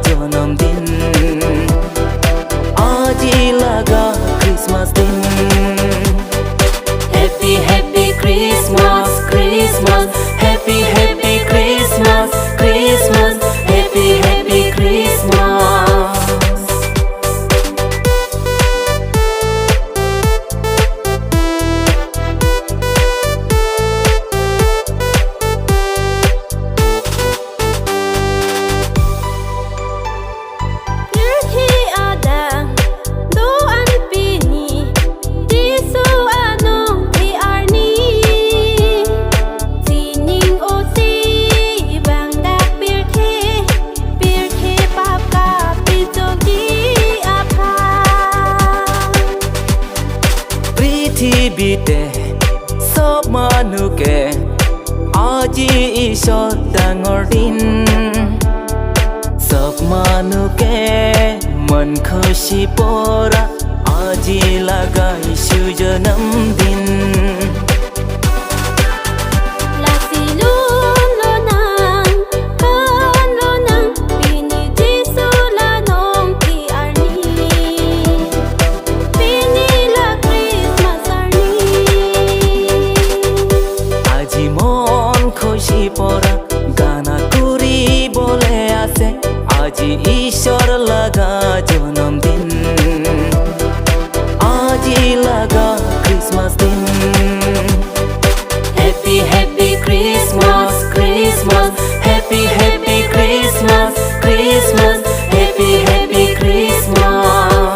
জন্মদিন, আজি লাগা ক্রিসমাস দিন। Happy happy Christmas, Christmas, happy happy Christmas, Christmas, happy happy Christmas. পৃথিৱীতে চব মানুহকে আজি ঈশ্বৰ ডাঙৰ দিন, চব মানুহকে মন খুশি পৰা আজি লাগা যীশু জন্মদিন। পৰা গানা কৰিবলৈ আছে আজি ঈশ্বৰ লগা জন্মদিন, আজি লগা ক্ৰিছমাছ দিন। Happy happy Christmas, Christmas, happy happy Christmas, Christmas, happy happy Christmas.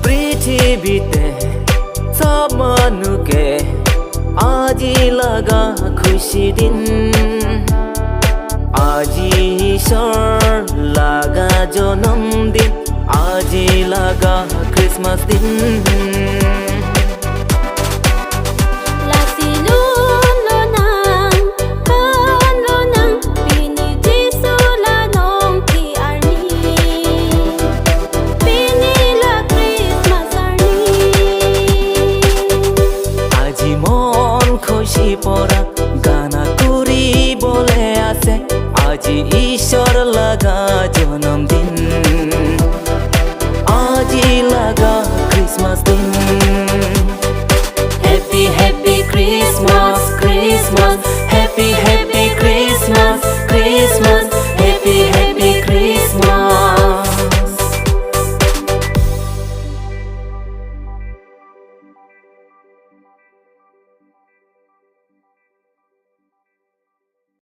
পৃথিৱীতে চব মানুহকে আজি লগা খুশি দিন, আজি ঈশ্বৰ লগা জন্মদিন, আজি লগা ক্ৰিছমাছ দিন। পৰা গানা কৰিবলৈ আছে আজি ঈশ্বৰ